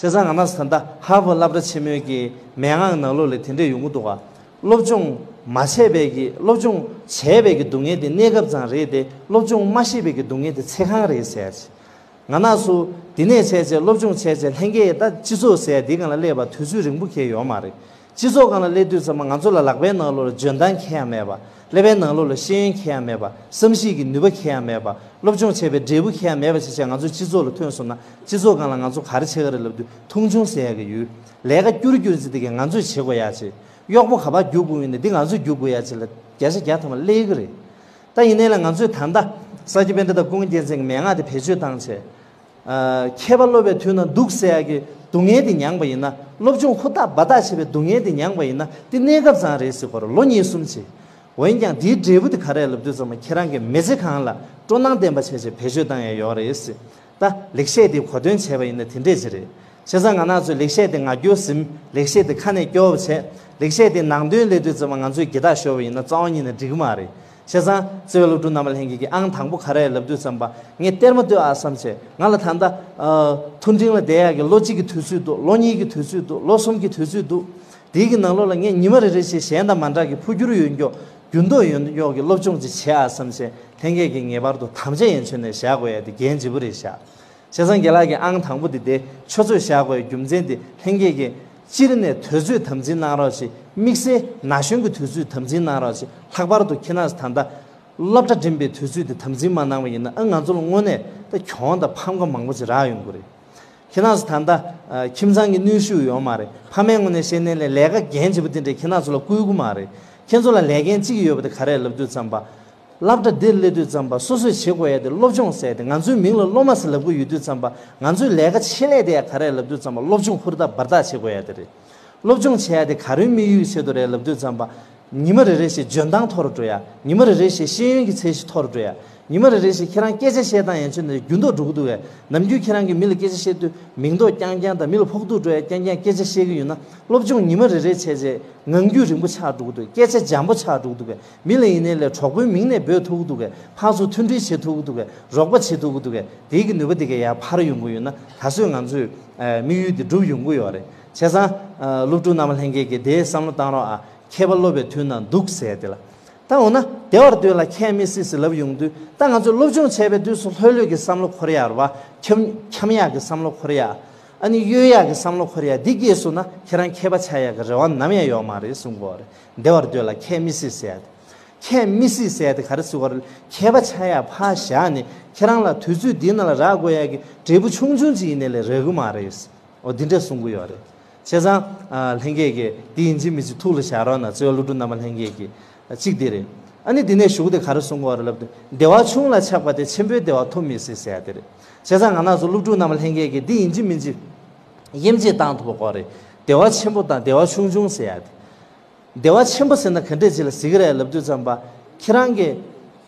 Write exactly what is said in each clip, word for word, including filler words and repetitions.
བྱས་ཙང་ང་རང་ཚོ་ད་ལྟ་ཧར་ཝརཌ་སློབ་གྲྭ་ཆེན་མོའི་གི་མན་ངག་ནང་ལོགས་ལ་དེ་འདྲས་ཡོང་གི་འདུག་ག་སློབ་སྦྱོང་མ་བྱས་པའི་གི་སློབ་སྦྱོང་བྱས་པའི་གི་སྡུག་བསྔལ་དེ་གནས་སྐབས་ཙམ་རེད་དེ། སློབ་སྦྱོང་མ་ཤེས་པའི་གི་སྡུག་བསྔལ་དེ་ཚེ་གང་རེད་ཟེར་ཡ་ཅིག་ང་རང་ཚོ་དེ་ནས་བྱས་བྱས་སློབ་སྦྱོང་བྱས་བྱས་ལྷན་རྒྱས་ད་སྤྱི་ཚོགས་ཟེར་ཡ་དེ་སྒང་ལ་སླེབས་པ་དུས་ཚོད་རིང་པོ་གང་ཡང་ཡོད་མ་རེད། སྤྱི་ཚོགས་སྒང་ལ་སླེབས་དུས་ཙམ་པ་ང་ཚོ་ལ་ལག་པའི་ནང་ལོགས་ལ་འཇོན་ཐང་གང་ཡང་མེད་པ། ཀླད་པའི་ནང་ལོགས་ལ་ཤེས་ཡོན་གང་ཡང་མེད་པ། བསམ་གཞིག་གི་ནུས་པ་གང་ཡང་མེད་པ། སློབ་སྦྱོང་བྱས་པའི་འབྲས་བུ་གང་ཡང་མེད་པ་བྱས་བྱས་ང་ཚོ་སྤྱི་ཚོགས་ལ་ཐོན་སོང་ན། སྤྱི་ཚོགས་སྒང་ལ་ང་ཚོ་ག་རེ་བྱེད་ཀྱི་རེད་ལབ་དུས་མཐོང་ཆུང་ཟེར་ཡ་གི་ཡོད། ལས་ཀ་སྐྱུར་སྐྱུར་ཅིག་དེ་གས་ང་ཚོས་བྱེད་དགོས་ཡ་ཅིག་གཡོག་པོ་ག་པར་རྒྱུག་དགོས་ཡིན་ན་འདི་ང་ཚོས་རྒྱུག་དགོས་ཡ་ཅིག་ལ་བརྒྱ་ཆ་བརྒྱ་ཐམ་པ་སླེབས་ཀྱི་རེད། ད་ཡིན་ནའི་ལ་ང་ཚོས་ད་ལྟ་ས་སྐྱ་པཎྜི་ཏ་ཀུན་དགའ་རྒྱལ་མཚན་གྱི་མན་ངག་དེ་བེད་སྤྱོད་བཏང་བྱས། ཨ། མཁས་པ་སློབ་པའི་དུས་ན་སྡུག་ཟེར་ཡ་གི་སྡུག་བསྔལ་དེ་མྱངས་པ་ཡིན་ན། སློབ་སྦྱོང་ཧུར་ཐག་འབད་ཐག་བྱས་པའི་སྡུག་བསྔལ་དེ་མྱངས་པ་ཡིན་ན་དེ་གནས་སྐབས་ཙམ་རེད་ཟེར་གོ་རེད། ལོ་གཉིས་གསུམ་བྱས། འོན་ཀྱང་དེའི་འབྲས་བུ་དེ་ག་རེ་ལབ་དུས་ཙམ་པ་ཁྱེད་རང་གི་མི་ཚེ་གང་ལ་སྤྲོ་སྣང་ལྡན་པ་བྱས་བྱས་བེད་སྤྱོད་བཏང་ཡ་ཡོད་རེད་ཟེར། ད་ལེགས་བཤད་དེ་གོ་དོན་བྱས་པ་ཡིན་ན་དེ་འདྲས་ཅིག་རེད། བྱས་ཙང་ང་རང་ཚོས་ལེགས་བཤད་དེ་ངག་སྐྱོར་ཟིན། ལེགས་བཤད་དེ་ཁ་ནས་སྐྱོར་བ་བྱས། ལེགས་བཤད་དེ་ནང་དོན་སླེབས་དུས་ཙམ་པ་ང་ཚོས་སྒྱིད་ཐག་ཤོར་བ་ཡིན་ན་རྩ་བ་ཉིད་ནས་འགྲིག་གི་མ་རེད། བྱས་ཙང་བརྩེ་བའི་སློབ་ཕྲུག་རྣམ་པ་ལྷན་རྒྱས་ཀྱིས་ཨང་དང་པོ་ག་རེ་ལབ་དུས་ཙམ་པ་ངས་གཏེར་མ་ལྟོས་ཨ་བསམ་བྱས། ང་ལ་ད་ལྟ་ཨ། མཐོ་འབྲིང་ལ་བསྡད་ཡག་གི་ལོ་གཅིག་གི་དུས་ཚོད་འདུག་ལོ་གཉིས་ཀྱི་དུས་ཚོད་འདུག་ལོ་གསུམ་གྱི་དུས་ཚོད་འདུག་དེའི་གི་ནང་ལོགས་ལ་ངས་ཉི་མ་རེ་རེ་བཞིན་གཞན་དང་མ་འདྲ་གི་འཕོ་འགྱུར་ཡོད་མགྱོགས་འགྱུར་ལྡོག་ཡོད་མགྱོགས་ཀྱི་སློབ་སྦྱོང་ཅིག་བྱེད་ཨ་བསམ་བྱས། ལྷན་རྒྱས་ཀྱིས་ངེས་པར་དུ་དམ་བཅའ་ཡན་ཆད་ནས་བཞག་དགོས་ཡ་དེ་འགན་ལྗིད་པོ་རེད་བཞག་བྱས་ཙང་རྒན་ལགས་ཀྱིས་ཨང་དང་པོ་དེ་དེ་ཆུ་ཚོད་བཞག་དགོས་ཡ་རྒྱུ་མཚན་དེ་ལྷན་རྒྱས་ཀྱིས་སྤྱིར་ནས་དུས་ཚོད་དམ་འཛིན་གནང་རོགས་ཞེས། དམིགས་བསལ་ན་གཞོན་གྱི་དུས་ཚོད་དམ་འཛིན་གནང་རོགས་ཞེས། ལྷག་པར་དུ་ཁྱེད་རང་ཚོ་ད་ལྟ་སློབ་གྲྭ་འགྲིམ་པའི་དུས་ཚོད་དེ་དམ་འཛིན་མ་གནང་བ་ཡིན་ན། ཨ། ང་ཚོ་ལ་དངོས་གནས་ད་གྱོང་དང་ཕམ་ཁ་མང་པོ་ཅིག་རག་ཡོང་གི་རེད། ཁྱེད་རང་ཚོ་ད་ལྟ་ཨ། ཁྱིམ་ཚང་གི་གནོན་ཤུགས་ཡོད་མ་རེད། ཕ་མའི་ངོས་ནས་བཤད་ནའི་ལས་ལས་ཀ་འགན་ལྗིད་པོ་དེ་འདྲས་ཁྱེད་རང་ཚོ་ལ་བསྐུལ་གི་མ་རེད། ཁྱེད་ཚོ་ལ་ལས་འགན་གཅིག་ཡོད་པ་དེ་ག་རེ་ལབ་དུས་ཙམ་པ། སློབ་གྲྭ་འདིར་སླེབས་དུས་ཙམ་པ་སོ་སོས་བྱེད་དགོས་ཡ་དེ་སློབ་སྦྱོང་ཟེར་ཏེ། ང་ཚོའི་མིང་ལ་སློབ་མ་ཟེར་ལབ་ཀྱི་ཡོད་དུས་ཙམ་པ། ང་ཚོའི་ལས་ཀ་ཆེད་ལས་དེ་ཡ་ག་རེ་ལབ་དུས་ཙམ་པ། སློབ་སྦྱོང་ཧུར་ཐག་འབར་ཐག་བྱེད་དགོས་ཡ་དེ་རེད། སློབ་སྦྱོང་བྱེད་ཡ་དེ་ག་རེའི་དམིགས་ཡུལ་ཆེད་དུ་རེད་ལབ་དུས་ཙམ་པ། ཉི་མ་རེ་རེ་བཞིན་འཇོན་ཐང་མཐོ་རུ་འགྲོ་ཡ། ཉི་མ་རེ་རེ་བཞིན་ཤེས་ཡོན་གྱི་ཚད་གཞི་མཐོ་རུ་འགྲོ་ཡ། ཉི་མ་རེ་རེ་བཞིན་ཁྱེད་རང་སྐད་ཆ་བཤད་སྟངས་ཡན་ཆད་ནས་འགྱུར་ལྡོག་འགྲོ་གི་འདུག་གས། ནམ་རྒྱུན་ཁྱེད་རང་གིས་མི་ལ་སྐད་ཆ་བཤད་དུས་མིང་འདོགས་རྐྱང་རྐྱང་དང་མི་ལ་ཕོག་ཐུག་འགྲོ་ཡ་རྐྱང་རྐྱང་སྐད་ཆ་བཤད་ཀྱི་ཡོད་ན། སློབ་སྦྱོང་ཉི་མ་རེ་རེ་བྱས་རྗེས་ངང་རྒྱུད་རིང་པོ་ཆགས་འགྲོ་གི་འདུག་སྐད་ཆ་འཇམ་པོ་ཆགས་འགྲོ་གི་འདུག་གས། མི་ལ་ཡིན་ནའི་ལས་གྲོགས་པོའི་མིང་ནས་འབོད་ཐུབ་ཀྱི་འདུག་གས། ཕར་ཚུར་མཐུན་སྒྲིལ་བྱེད་ཐུབ་ཀྱི་འདུག་གས། རོགས་པ་བྱེད་ཐུབ་ཀྱི་འདུག་གས། དེའི་གི་ནུས་པ་དེ་གས་ཡར་འཕར་ཡོང་གི་ཡོད་ན། ད་གཟོད་ང་ཚོས་ཨ། དམིགས་ཡུལ་དེ་འགྲུབ་ཡོང་གི་ཡོད་རེད། བྱས་ཙང་ཨ། སློབ་ཕྲུག་རྣམ་པ་ལྷན་རྒྱས་ཀྱིས་དེའི་བསམ་བློ་བཏང་རོགས་ཨ། མཁས་པ་སློབ་པའི་དུས་ན་སྡུག་ཟེར་དེ་ལ། ད་འོ་ན་བདེ་བར་སྡོད་ལ་ཁྱད་མི་སྲིད་ཟེར་ལབ་ཡོང་དུས། ད་ང་ཚོས་སློབ་སྦྱོང་བྱས་པའི་དུས་སུ་ལྷོད་ལྷོད་ཀྱི་བསམ་བློ་འཁོར་ཡ་རེད་བ། འཁྱམ་འཁྱམ་ཡག་གི་བསམ་བློ་འཁོར་ཡ། ཨ་ནི་གཡོལ་ཡག་གི་བསམ་བློ་འཁོར་ཡ་འདི་སྐྱེས་སོང་ན་ཁྱེད་རང་མཁས་པ་ཆགས་ཡག་གི་རེ་བ་ནམ་ཡང་ཡོད་མ་རེད་གསུང་གི་ཡོད་རེད། བདེ་བར་སྡོད་ལ་ཁྱད་མི་སྲིད་ཟེར་ཡ་དེ། ཁྱད་མི་སྲིད་ཟེར་ཡ་དེ་ག་རེ་ཟེར་གྱི་ཡོད་རེད། མཁས་པ་ཆགས་ཡ་ཕར་བཞག་ནས་ཁྱེད་རང་ལ་དུས་ཚོད་འདི་ནང་ལ་རག་དགོས་ཡ་གི་འབྲས་བུ་ཆུང་ཆུང་ཅིག་ཡིན་ནའི་ལས་རག་གི་མ་རེད། འོ་འདི་འདྲས་གསུང་གི་ཡོད་རེད། བྱས་ཙང་ཨ། ལྷན་རྒྱས་ཀྱིས་འདི་ཡིན་གཅིག་མིན་གཅིག་ཐུགས་ལ་བཞག་རོགས་གནང་། བརྩེ་བའི་སློབ་ཕྲུག་རྣམ་པ་ལྷན་རྒྱས་ཀྱིས། གཅིག་འདི་རེད། ཨ་ནི་འདི་ནས་གཞུག་དེ་ག་རེ་གསུང་གི་ཡོད་རེད་ལབ་དུས། བདེ་བ་ཆུང་ལ་ཆགས་པ་དེ་ཆེན་པོའི་བདེ་བ་ཐོབ་མི་སྲིད་ཟེར་ཡ་དེ་རེད། བྱས་ཙང་ང་རང་ཚོ་སློབ་ཕྲུག་རྣམ་པ་ལྷན་རྒྱས་ཀྱིས་འདི་ཡིན་གཅིག་མིན་གཅིག་དབྱེ་འབྱེད་བཏང་ཐུབ་པ་དགོས་རེད། བདེ་བ་ཆེན་པོ་དང་བདེ་བ་ཆུང་ཆུང་ཟེར་ཡ་དེ། བདེ་བ་ཆེན་པོ་ཟེར་ན་ག་འདྲས་ཅིག་ལ་ཟེར་གྱི་རེད་ལབ་དུས་ཙམ་པ། ཁྱེད་རང་གིས་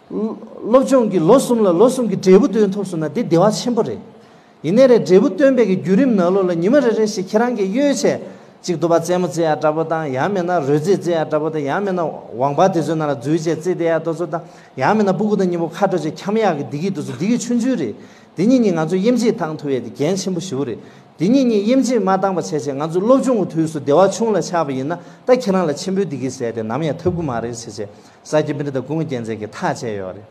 སློབ་སྦྱོང་གི་ལོ་གསུམ་ལ་ལོ་གསུམ་གྱི་འབྲས་བུ་སྟོན་ཐུབ་སོང་ན་དེ་བདེ་བ་ཆེན་པོ་རེད། ཡིན་ནའི་རེད། འབྲས་བུ་སྟོན་པའི་གི་བརྒྱུད་རིམ་ནང་ལོགས་ལ་ཉི་མ་རེ་རེ་བཞིན་ཁྱེད་རང་གིས་གཡོལ་བྱས། གཅིག་ཏུ་བ་རྩེད་མོ་རྩེ་ཡ་འདྲ་པོ་དང་། ཡང་མིན་ན་རོལ་རྩེད་རྩེ་ཡ་འདྲ་པོ་དང་། ཡང་མིན་ན་ཝང་པ་དེ་ཚོའི་ནང་ལ་འཛུལ་བྱས་རྩེ་བསྡད་ཡ་དེ་ཚོ་དང་། ཡང་མིན་ན་སྤུ་གུ་དང་མཉམ་པོ་ཁ་འགྲོ་བྱས་འཁྱམ་ཡག་གི་བདེ་སྐྱིད་དེ་ཚོ་བདེ་སྐྱིད་ཆུང་ཆུང་རེད། དེ་གཉིས་གཉིས་ང་ཚོས་དབྱེ་འབྱེད་བཏང་ཐུབ་ཡས་དེ་གལ་ཆེན་པོ་ཞེ་པོ་རེད། དེ་གཉིས་གཉིས་དབྱེ་འབྱེད་མ་བཏང་པ་བྱས་བྱས་ང་ཚོ་སློབ་སྦྱོང་གི་དུས་སུ་བདེ་བ་ཆུང་ལ་ཆགས་པ་ཡིན་ན། ད་ཁྱེད་རང་ལ་ཆེན་པོའི་བདེ་སྐྱིད་ཟེར་དེ་ནམ་ཡང་ཐོབ་ཀྱི་མ་རེད་ཟེར་བྱས། ས་སྐྱ་པཎྜི་ཏ་ཀུན་དགའ་རྒྱལ་མཚན་གྱིས་ཐག་བཅད་ཡོད་རེད།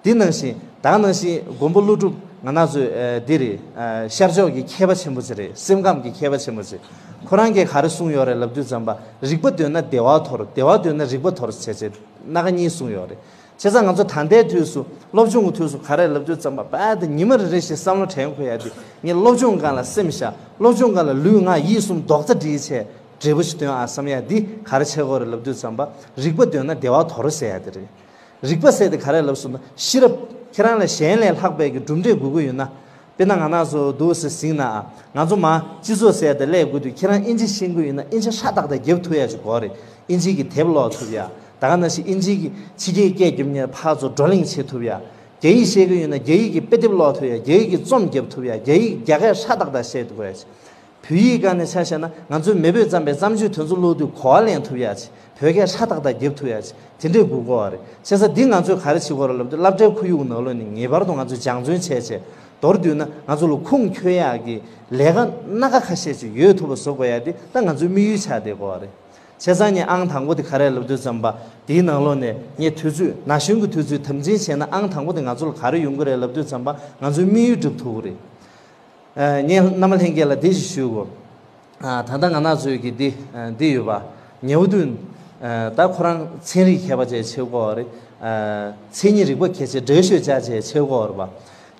དེ་ནང་བཞིན་ད་ག་ནང་བཞིན་མགོན་པོ་ཀླུ་སྒྲུབ་ང་རང་ཚོའི་ཨ། འདི་རེད། ཨ། ཤར་ཕྱོགས་ཀྱི་མཁས་པ་ཆེན་པོ་ཅིག་རེད། སེམས་ཁམས་ཀྱི་མཁས་པ་ཆེན་པོ་ཅིག་ཁོ་རང་གིས་ག་རེ་གསུངས་ཡོད་རེད་ལབ་དུས་ཙམ་པ། རིག་པ་འདོད་ན་བདེ་བ་དོར། བདེ་བ་འདོད་ན་རིག་པ་དོར་ཟེར་བྱས་སྣ་ཁ་གཉིས་གསུངས་ཡོད་རེད། བྱས་ཙང་ང་ཚོ་ད་ལྟའི་དུས་སུ་སློབ་སྦྱོང་གི་དུས་སུ་ག་རེ་ལབ་དུས་ཙམ་པ། རྦད་དེ་ཉི་མ་རེ་རེ་བཞིན་བསམ་བློ་དྲན་དགོས་ཡ་དེ། ངས་སློབ་སྦྱོང་སྒང་ལ་སེམས་བཞག་སློབ་སྦྱོང་སྒང་ལ་ལུས་ངག་ཡིད་གསུམ་རྡོག་རྩ་སྒྲིལ་བྱས་འབྲས་བུ་ཞིག་སྟོན་ཨ་བསམ་ཡ་འདི་ག་རེ་བྱེད་དགོས་རེད་ལབ་དུས་ཙམ་པ། རིག་པ་འདོད་ན་བདེ་བ་དོར་ཟེར་ཡ་དེ་རེད། རིག་པ་ཟེར་དེ་ག་རེ་ལབ་སོང་ན། ཤེས་རབ། ཁྱེད་རང་ལ་གཞན་ལས་ལྷག་པའི་གི་གྲུབ་འབྲས་དགོས་ཀྱི་ཡོད་ན། དཔེར་ན་ང་རང་ཚོ་འདུག་སེ་ཟིན་ན་ཨ། ང་ཚོ་མ་སྤྱི་ཚོགས་ཟེར་དེ་སླེབས་དགོས་དུས། ཁྱེད་རང་ཨིན་ཇི་ཤེས་ཀྱི་ཡོད་ན་ཨིན་ཇི་ཧྲ་ཏག་ཏག་རྒྱབ་ཐུབ་ཡ་ཅིག་དགོས་རེད། ཨིན་ཇི་གི་དེབ་ཀློག་ཐུབ་ཡ། ད་ག་ནང་བཞིན་ཨིན་ཇི་གི་ཕྱི་རྒྱལ་སྐད་རྒྱབ་མཁན་ཕར་ཚུར་བགྲོ་གླེང་བྱེད་ཐུབ་ཡ། རྒྱ་ཡིག་ཤེས་ཀྱི་ཡོད་ན་རྒྱ་ཡིག་གི་དཔེ་དེབ་ཀློག་ཐུབ་ཡ། རྒྱ་ཡིག་གི་རྩོམ་རྒྱབ་ཐུབ་ཡ། རྒྱ་ཡིག་རྒྱ་སྐད་ཧྲ་ཏག་ཏག་བཤད་ཐུབ་ཡ་ཅིག་བོད་ཡིག་སྒང་ནས་ཆ་བཞག་ན་ང་ཚོའི་མེས་པོས་བརྩམས་པའི་བརྩམས་ཆོས་དེ་ཚོ་ཀློག་དུས་གོ་བ་ལེན་ཐུབ་ཡ་ཅིག་བོད་སྐད་ཧྲ་ཏག་ཏག་རྒྱབ་ཐུབ་ཡ་ཅིག་དེ་འདྲས་དགོས་ཀྱི་ཡོད་རེད། བྱས་ཙང་འདི་ང་ཚོས་ག་རེ་བྱེད་དགོས་རེད་ལབ་དུས། སློབ་གྲྭའི་ཁོར་ཡུག་ནང་ལོགས་ནས་ངེས་པར་དུ་ང་ཚོས་སྦྱང་བརྩོན་བྱས་བྱས། མདོར་བསྡུས་ན་ང་ཚོ་ལ་ཁུངས་འཁྱོལ་ཡག་གི་ལས་ཀ་སྣ་ཁ་ཁ་ཤས་ཅིག་ཡོད་ཐུབ་པ་བཟོ་དགོས་ཡ་དེ་ད་ང་ཚོའི་དམིགས་ཡུལ་ཆགས་བསྡད་ཀྱི་ཡོད་རེད། བྱས་ཙང་ངས་ཨང་དང་པོ་དེ་ག་རེ་ལབ་དུས་ཙམ་པ་དེའི་ནང་ལོགས་ནས་ངས་དུས་ཚོད་ན་གཞོན་གྱི་དུས་ཚོད་དམ་འཛིན་བྱས་ན་ཨང་དང་པོ་དེ་ང་ཚོ་ལ་ག་རེ་ཡོང་གི་རེད་ལབ་དུས་ཙམ་པ་ང་ཚོའི་དམིགས་ཡུལ་འགྲུབ་ཐུབ་ཀྱི་རེད། ངས་རྣམ་པ་ལྷན་རྒྱས་ལ་འདི་ཞིག་ཞུ་དགོས། ད་ལྟ་ང་རང་ཚོའི་གི་འདི་འདི་ཡོད་པ། ཉེའུ་ཏུན། ད་ཁོ་རང་ཚན་རིག་མཁས་པ་བྱས་ཆེ་གོ་རེད། མཚན་ཉིད་རིག་པ་མཁས་ཆེ་འདྲེ་ཤོད་ཅག་བྱས་ཆེ་གོ་རེད་པ།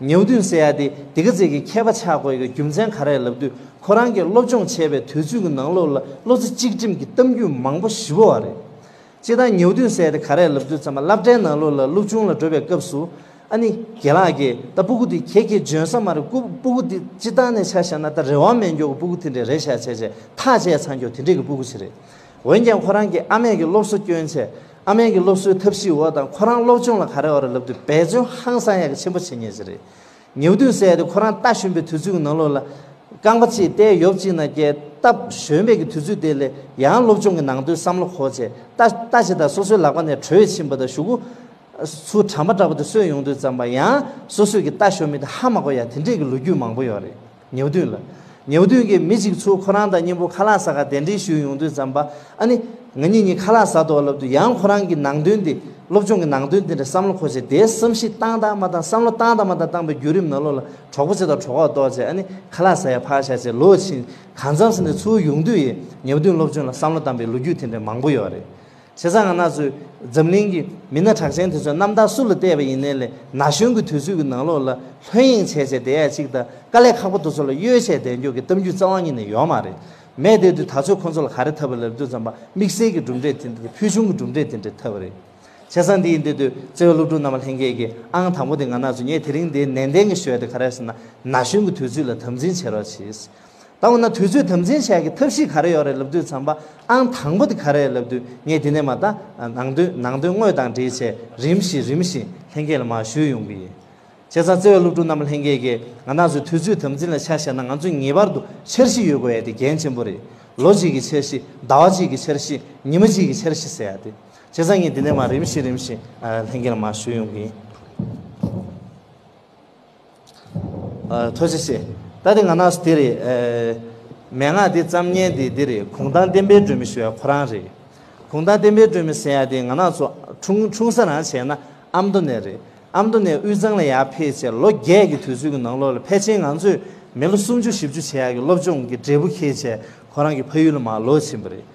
ཉེའུ་ཏུན་ཟེར་ཡ་དེ་དེ་ག་ཚད་ཀྱི་མཁས་པ་ཆགས་དགོས་ཀྱི་རྒྱུ་མཚན་ག་རེ་ལབ་དུས་ཁོ་རང་གིས་སློབ་སྦྱོང་བྱས་པའི་དུས་ཚོད་ཀྱི་ནང་ལོགས་ལ་བློ་རྩེ་གཅིག་སྒྲིམ་གྱི་གཏམ་རྒྱུད་མང་པོ་ཞིབ་པོ་བ་རེད། སྤྱིར་བཏང་ཉེའུ་ཏུན་ཟེར་དེ་ག་རེ་ལབ་དུས་ཙམ་པ་སློབ་གྲྭའི་ནང་ལོགས་ལ་སློབ་ཆུང་ལ་འགྲོ་བའི་སྐབས་སུ་ཨ་ནི་རྒན་ལགས་ཀྱིས་ད་སྤུ་གུ་འདི་ཁྱེད་ཀྱིས་འཇོན་ས་མ་རེད། སྤུ་སྤུ་གུ་འདི་སྤྱིར་བཏང་ནས་ཆ་བཞག་ན་ད་རེ་བ་མེད་མགྱོགས་ཀྱི་སྤུ་གུ་དེ་འདྲས་རེད་ཤག་བྱས་བྱས་ཐག་བཅད་ཚར་མགྱོགས་དེ་འདྲས་ཀྱི་སྤུ་གུ་ཞིག་རེད། འོན་ཀྱང་ཁོ་རང་གི་ཨ་མས་ཀྱི་སློབ་གསོ་སྐྱོན་བྱས་ཨ་མས་ཀྱི་སློབ་གསོའི་ཐབས་ཤེས་འོག་དང་ཁོ་རང་སློབ་སྦྱོང་ལ་ག་རེ་བ་རེད་ལབ་དུས་འབད་བརྩོན་ཧང་སང་ཡག་གི་ཆེན་པོ་བྱེད་མཁན་ཞིག་རེད། ཉེའུ་ཏུན་ཟེར་ཡ་དེ་ཁོ་རང་རྟ་ཞོན་པའི་དུས་ཚོད་ཀྱི་ནང་ལོགས་ལ་རྐང་པ་གཅིག་རྟའི་ཡོབ་གཅིག་ན་བསྐྱལ་སྟབས་ཞོན་པའི་གི་དུས་ཚོད་དེ་ལས་ཡང་སློབ་སྦྱོང་གི་ནང་དོན་བསམ་བློ་འཁོར་བྱས་རྟ་རྟ་ཅིག་དང་སོ་སོའི་ལག་པ་ནས་བྲོས་ཕྱིན་པ་དང་གཞུག་གུ་ཚུར་གྲམ་པ་འདྲ་པོ་དེ་གསོས་ཡོང་དུས་ཙམ་པ་ཡང་སོ་སོས་ཀྱི་རྟ་ཞོན་མི་དེ་ཧ་མ་གོ་ཡ་དེ་འདྲས་ཀྱི་ལོ་རྒྱུས་མང་པོ་ཡོད་རེད། ཉེའུ་ཏུན་ལ། ཉེའུ་ཏུན་གྱིས་མི་གཅིག་ཚུར་ཁོ་རང་དང་མཉམ་པོ་ཁ་ལག་ཟ་ག་གདན་འདྲེན་ཞུས་ཡོང་དུས་ཙམ་པ་ཨ་ནི། ང་གཉིས་གཉིས་ཁ་ལག་ཟ་འདུག་ལབ་དུས་ཡང་ཁོ་རང་གི་ནང་དོན་འདི་སློབ་སྦྱོང་གི་ནང་དོན་འདི་འདྲ་བསམ་བློ་འཁོར་བྱས་དེའི་བསམ་གཞིག་བཏང་དང་མ་བཏང་བསམ་བློ་བཏང་དང་མ་བཏང་བཏང་པའི་བརྒྱུད་རིམ་ནང་ལོགས་ལ་གྲོགས་པོ་ཚོ་དང་གྲོགས་ཁོག་གཏོར་བྱས་ཨ་ནི་ཁ་ལག་ཟ་ཡ་ཕར་བཞག་བྱས་ལོ་ཕྱིན་གང་འཚམ་ཟིན་ནས་ཚུར་ཡོང་དུས་ཡིན་ཉེའུ་ཏུན་སློབ་སྦྱོང་ལ་བསམ་བློ་བཏང་པའི་ལོ་རྒྱུས་དེ་འདྲ་མང་པོ་ཡོད་རེད། བྱས་ཙང་ང་རང་ཚོས་འཛམ་གླིང་གི་མི་སྣ་གྲགས་ཅན་དེ་ཚོའི་རྣམ་ཐར་སུ་ལ་བལྟས་པ་ཡིན་ནའི་ལས་ན་གཞོན་གྱི་དུས་ཚོད་ཀྱི་ནང་ལོགས་ལ་ལྷོད་གཡེང་བྱས་བྱས་བསྡད་ཡ་གཅིག་དང་དཀའ་ལས་ཁག་པོ་དེ་ཚོ་ལ་གཡོལ་བྱས་བསྡད་མགྱོགས་ཀྱི་གཏམ་རྒྱུད་རྩ་བ་ཉིད་ནས་ཡོད་མ་རེད། མེད་བསྡད་དུས་ད་ཚོད་ཁོང་ཚོ་ལ་ག་རེ་ཐབས་ལབ་དུས་ཙམ་པ་དམིགས་བསལ་གྱི་གྲུབ་འབྲས་དེ་འདྲ་ཕུལ་བྱུང་གི་གྲུབ་འབྲས་དེ་འདྲ་ཐོབ་པ་རེད། བྱས་ཙང་འདི་ཡིན་བསྡད་དུས་བརྩེ་བའི་སློབ་ཕྲུག་རྣམ་པ་ལྷན་རྒྱས་ཀྱིས་ཨང་དང་པོ་དེ་ང་རང་ཚོ་ངས་དེ་རིང་འདིའི་ནན་ཏན་གྱི་ཞུ་ཡ་དེ་ག་རེ་ཟེར་ན་ན་གཞོན་གྱི་དུས་ཚོད་ལ་དམ་འཛིན་བྱེད་རོགས་གྱིས། ད་འོ་ན་དུས་ཚོད་དམ་འཛིན་བྱེད་ཡ་གི་ཐབས་ཤེས་ག་རེ་ཡོད་རེད་ལབ་དུས་ཙམ་པ་ཨང་དང་པོ་དེ་ག་རེ་ལབ་དུས་ངས་དེ་ནས་མ་ད་ནང་དོན་ནང་དོན་དངོས་དང་འབྲེལ་བྱས་རིམ་བཞིན་རིམ་བཞིན་ལྷན་རྒྱས་ལ་མར་ཞུས་ཡོང་གི་ཡིན། བྱས་ཙང་བརྩེ་བའི་སློབ་ཕྲུག་རྣམ་པ་ལྷན་རྒྱས་ཀྱིས་ང་རང་ཚོའི་དུས་ཚོད་དམ་འཛིན་ལ་ཆ་བཞག་ན་ང་ཚོས་ངེས་པར་དུ་འཆར་གཞི་ཡོད་དགོས་ཡ་དེ་གལ་ཆེན་པོ་རེད། ལོ་གཅིག་གི་འཆར་གཞི་ཟླ་བ་གཅིག་གི་འཆར་གཞི་ཉི་མ་གཅིག་གི་འཆར་གཞི་ཟེར་ཡ་དེ། བྱས་ཙང་ངས་འདི་ནས་མར་རིམ་བཞིན་རིམ་བཞིན་ལྷན་རྒྱས་ལ་མར་ཞུ་ཡོང་གི་ཡིན། ཐུགས་རྗེ་ཆེ། ད་དེ་ང་རང་ཚོ་དེ་རེད། མན་ངག་འདི་བརྩམས་མཁན་དེ་འདི་རེད། གུང་ཐང་བསྟན་པའི་སྒྲོན་མེ་ཞུ་ཡ་ཁོ་རང་རེད། གུང་ཐང་བསྟན་པའི་སྒྲོན་མེ་ཟེར་ཡ་དེ་ང་རང་ཚོ་འཁྲུངས་འཁྲུངས་ས་རང་བྱས་ན་ཨ་མདོ་ནས་རེད། ཨ་མདོ་ནས་དབུས་གཙང་ལ་ཡར་ཕེབས་བྱས་ལོ་བརྒྱད་ཀྱི་དུས་ཚོད་ཀྱི་ནང་ལོགས་ལ་ཕལ་ཆེར་ང་ཚོས་མི་ལོ་སུམ་ཅུ་བཞི་བཅུ་བྱེད་ཡག་གི་སློབ་སྦྱོང་གི་འབྲས་བུ་འཁྱེར་བྱས་ཁོ་རང་གི་ཕ་ཡུལ་ལ་མར་ལོག་ཕྱིན་པ་རེད།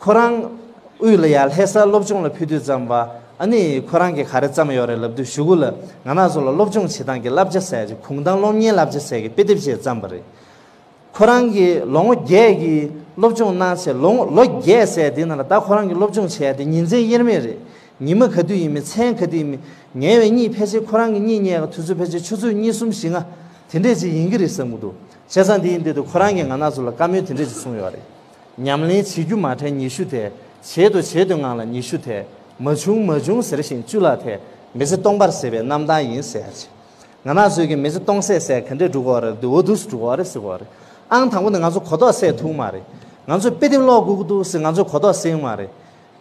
ཁོ་རང་དབུས་ལ་ཡར་ལྷ་སར་སློབ་སྦྱོང་ལ་ཕེབས་དུས་ཙམ་པ་ཨ་ནི་ཁོ་རང་གིས་ག་རེ་བརྩམས་ཡོད་རེད་ལབ་དུས་གཞུག་གུ་ལ་ང་རང་ཚོ་ལ་སློབ་སྦྱོང་བྱེད་སྟངས་ཀྱི་བསླབ་བྱ་ཟེར་གྱི་གུང་ཐང་སློབ་གཉེར་བསླབ་བྱ་ཟེར་གྱི་དཔེ་དེབ་ཅིག་བརྩམས་པ་རེད། ཁོ་རང་གིས་ལོ་ངོ་བརྒྱད་ཀྱི་སློབ་སྦྱོང་གནང་བྱས་ལོ་ངོ་ལོ་བརྒྱད་ཟེར་དེ་ནང་ལ་ད་ཁོ་རང་གི་སློབ་སྦྱོང་བྱས་ཏེ་ཉིན་མཚན་དབྱེར་མེད་རེད། ཉི་མ་ག་དུས་ཡིན་མིན་མཚན་ག་དུས་ཡིན་མིན་ཉལ་བའི་གཉིད་ཕལ་ཆེར་ཁོ་རང་གི་གཉིད་ཉལ་ག་དུས་ཚོད་ཕལ་ཆེར་ཆུ་ཚོད་གཉིས་གསུམ་བཞི་ལྔ་དེ་འདྲས་ཅིག་ཡིན་གྱི་རེད་བསམ་གྱི་འདུག་བྱས་ཙང་དེ་ཡིན་དུས་དུ་ཁོ་རང་གིས་ང་རང་ཚོ་ལ་བཀའ་མོལ་དེ་འདྲས་ཅིག་གསུངས་ཡོད་རེད། ཉམས་ལེན་བྱེད་རྒྱུ་མ་དྲན་ཉི་ཤུ་དེ། བྱེད་དུ་བྱེད་དུ་ངང་ལ་ཉི་ཤུ་དེ། མ་བྱུང་མ་བྱུང་ཟེར་ཞིང་བཅུ་ལ་དེ། མི་ཚེ་སྟོང་པར་ཟད་པའི་རྣམ་ཐར་ཡིན་ཟེར་ཡ་ཅིག་ང་རང་ཚོའི་གི་མི་ཚེ་སྟོང་ཟད་ཟེར་ག་འདྲས་འགྲོ་གི་ཡོད་རེད་འདུག་འོ་འདུག་སེ་འགྲོ་གི་ཡོད་རེད་ཟེར་གི་ཡོད་རེད། ཨང་དང་པོ་ནི་ང་ཚོ་གོ་རྟོགས་སད་ཐུབ་མ་རེད། ང་ཚོས་དཔེ་དེབ་ཀློག་དགོས་ཀྱི་འདུག་ཟེར་ང་ཚོས་གོ་རྟོགས་སད་མ་རེད།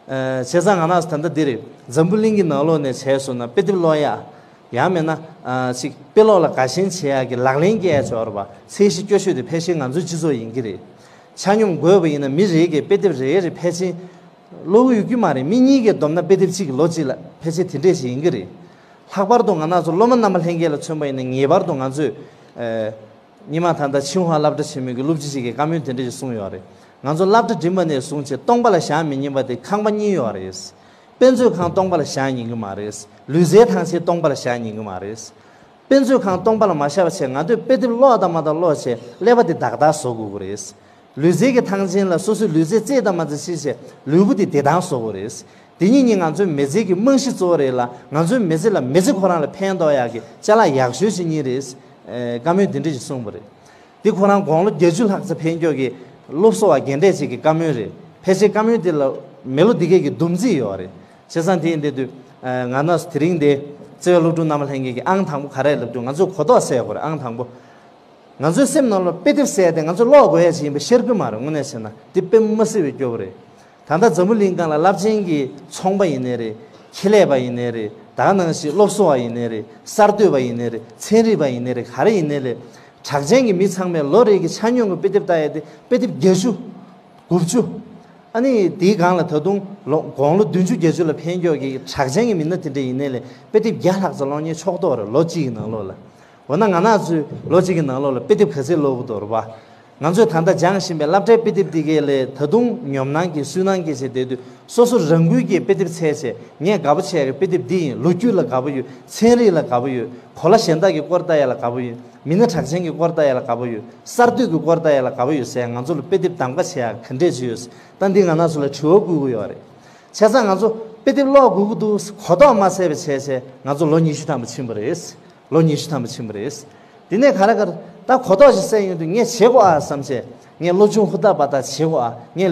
བྱས་ཙང་ང་རང་ཚོ་ད་ལྟ་འདི་རེད། འཛམ་བུ་གླིང་གི་ནང་ལོགས་ནས་བྱས་སོང་ན་དཔེ་དེབ་ཀློག་ཡ། ཡང་མིན་ན། ཅིག་དཔེ་ཀློག་ལ་དགའ་ཞེན་བྱེད་ཡག་གི་ལག་ལེན་སྐྱེལ་ཡ་ཆོག་རེད་པ། ཚད་གཞི་སྐྱོ་ཤོས་དེ་ཕལ་ཆེར་ང་ཚོའི་སྤྱི་ཚོགས་ཡིན་གྱི་རེད། ཆ་སྙོམས་དགོས་པ་ཡིན་ན་མི་རེ་གིས་དཔེ་དེབ་རེ་རེ་ཕལ་ཆེར་ཀློག་གི་ཡོད་ཀྱི་མ་རེད། མི་གཉིས་ཀས་བསྡོམས་ན་དཔེ་དེབ་གཅིག་གི་ལོ་གཅིག་ལ་ཕལ་ཆེར་དེ་འདྲས་ཞིག་ཡིན་གྱི་རེད། ལྷག་པར་དུ་ང་རང་ཚོ་སློབ་མ་རྣམ་པ་ལྷན་རྒྱས་ལ་མཚོན་པ་ཡིན་ན་ངེས་པར་དུ་ང་ཚོས། སྔོན་མ་ད་ལྟ་ཆིང་ཧྭ་སློབ་གྲྭ་ཆེན་མོའི་གི་སློབ་སྤྱི་ཅིག་གིས་བཀའ་མོལ་དེ་འདྲ་ཞིག་གསུངས་ཡོད་རེད། ང་ཚོ་སློབ་གྲྭ་འགྲིམས་པ་ནས་བཟུང་བྱས་སྟོང་པ་ལ་བཞག་མི་ཉན་པ་དེ་ཁང་པ་གཉིས་ཡོད་རེད། དཔེ་མཛོད་ཁང་སྟོང་པ་ལ་བཞག་ཉན་གི་མ་རེད། ལུས་རྩལ་ཐང་ཆེན་སྟོང་པ་ལ་བཞག་ཉན་གི་མ་རེད། དཔེ་མཛོད་ཁང་སྟོང་པ་ལ་མ་བཞག་པ་བྱས་ང་ཚོས་དཔེ་དེབ་ཀློག་དང་མ་གཏོགས་ཀློག་བྱས་ཀླད་པ་དེ་བདག་བདག་བཟོ་དགོས་ཀྱི་རེད། ལུས་རྩལ་གྱི་ཐང་ཆེན་ལ་སོ་སོའི་ལུས་རྩལ་རྩེད་དང་མ་རྩེད་ཤེས་བྱས་ལུས་པོ་དེ་བདེ་ཐང་བཟོ་དགོས་རེད། དེ་གཉིས་གཉིས་ང་ཚོའི་མི་ཚེ་གི་རྨང་གཞི་གཙོ་བོ་རེད་ལ་ང་ཚོའི་མི་ཚེ་ལ་མི་ཚེ་ཁོ་རང་ལ་ཕན་ཐོགས་ཡག་གི་ཅ་ལག་ཡག་ཤོས་ཅིག་གཉིས་རེད། བཀའ་མོལ་འདི་འདྲ་ཞིག་གསུངས་པ་རེད། འདི་ཁོ་རང་དགུང་ལོ་བརྒྱད་ཅུ་ལྷག་ཙམ་ཕེབས་མགྱོགས་ཀྱི་སློབ་གསོ་བ་རྒན་གྲས་ཅིག་གི་བཀའ་མོལ་རེད། ཕལ་ཆེར་བཀའ་མོལ་འདི་ལ་མི་ལོ་འདི་གས་ཀྱི་བསྡོམས་རྩིས་ཡོད་རེད། བྱས་ཙང་དེ་ཡིན་དུས་ང་རང་ཚོ་དེ་རིང་འདི་བརྩེ་བའི་སློབ་ཕྲུག་རྣམ་པ་ལྷན་རྒྱས་ཀྱི་ཨང་དང་པོ་ག་རེ་ལབ་དུས་ང་ཚོས་གོ་རྟོགས་སད་དགོས་རེད། ཨང་དང་པོ། ང་ཚོའི་སེམས་ནང་ལ་དཔེ་དེབ་ཟེར་ཏེ་ང་ཚོ་ཀློག་དགོས་ཡ་ཅིག་ཡིན་པ་ཤར་གི་མ་རེད། དངོས་གནས་བྱས་ན་འདི་དཔེ་མ་སྲིད་པའི་སྐྱོ་བོ་རེད། ད་ལྟ་འཛམ་བུ་གླིང་སྒང་ལ་རླབས་ཆེན་གྱི་ཚོང་པ་ཡིན་ནའི་རེད། ཁེ་ལས་པ་ཡིན་ནའི་རེད། ད་ག་ནང་བཞིན་སློབ་གསོ་བ་ཡིན་ནའི་རེད། གསར་གཏོད་པ་ཡིན་ནའི་རེད། ཚན་རིག་པ་ཡིན་ནའི་རེད། ག་རེ་ཡིན་ནའི་རེད། གྲགས་ཅན་གྱི་མི་ཚང་མས་ལོ་རེ་གི་ཆ་སྙོམས་ཀྱི་དཔེ་དེབ་ལྟ་ཡས་དེ་དཔེ་དེབ་བརྒྱད་ཅུ། དགུ་བཅུ། ཨ་ནི་དེའི་སྒང་ལ་ད་དུང་ལོ་དགུང་ལོ་བདུན་ཅུ་བརྒྱད་ཅུ་ལ་ཕེབས་མཁན་གྱི་གྲགས་ཅན་གྱི་མི་སྣ་དེ་འདྲ་ཡིན་ནའི་ལས་དཔེ་དེབ་བརྒྱ་ལྷག་ཙམ་ཀློག་མཁན་ཕྱོགས་གཏོགས་རེད། ལོ་གཅིག་གི་ནང་ལོགས་ལ། འོ་ན་ང་རང་ཚོས་ལོ་གཅིག་གི་ནང་ལོགས་ལ་དཔེ་དེབ་ག་ཚད་ཀློག་གི་འདུག་རེད་པ། ང་ཚོས་ད་ལྟ་སྦྱང་བཞིན་པའི་སློབ་གྲྭའི་དཔེ་དེབ་འདི་གའི་ལས་ད་དུང་ཉོབ་སྣང་གིས་སུན་སྣང་སྐྱེས་བྱས་བསྡད་དུས། སོ་སོ་རང་འགུལ་གྱིས་དཔེ་དེབ་འཚོལ་བྱས། ངས་དགའ་པོ་བྱས་ཀྱི་དཔེ་དེབ་འདི་ཡིན། ལོ་རྒྱུས་ལ་དགའ་པོ་ཡོད། ཚན་རིག་ལ་དགའ་པོ་ཡོད། གོ་ལ་གཞན་དག་གི་སྐོར་ལྟ་ཡ་ལ་དགའ་པོ་ཡོད། མི་སྣ་གྲགས་ཅན་གྱི་སྐོར་ལྟ་ཡ་ལ་དགའ་པོ་ཡོད། གསར་གཏོད་ཀྱི་སྐོར་ལྟ་ཡ་ལ་དགའ་པོ་ཡོད་ཟེར། ང་ཚོ་ལ་དཔེ་དེབ་གདམ་ག་བྱེད་ཡ་ག་འདྲས་ཅིག་ཡོད། ད་འདི་ང་རང་ཚོ་ལ་དྲི་བ་བསྐུལ་གྱི་ཡོད་རེད། བྱས་ཙང་ང་ཚོ་དཔེ་དེབ་ཀློག་དགོས་ཀྱི་འདུག་གོ་རྟོགས་མ་བྱས་པ་བྱས་བྱས་ང་ཚོ་ལོ་ཉི་ཤུ་ཐམ་པ་ཕྱིན་པ་རེད། ལོ་ཉི་ཤུ་ཐམ་པ་ཕྱིན་པ་རེད། དེ་ནས་ག་རེ་ག་རེ་ད་གོ་རྟོགས་ཤིག་སད་ཡོང་དུས་ངས་བྱེད་དགོས་ཨ་བསམ་བྱས། ངས་སློབ་སྦྱོང་ཧུར་ཐག་པ་ད་བྱེད་དགོས་ཨ། ངས་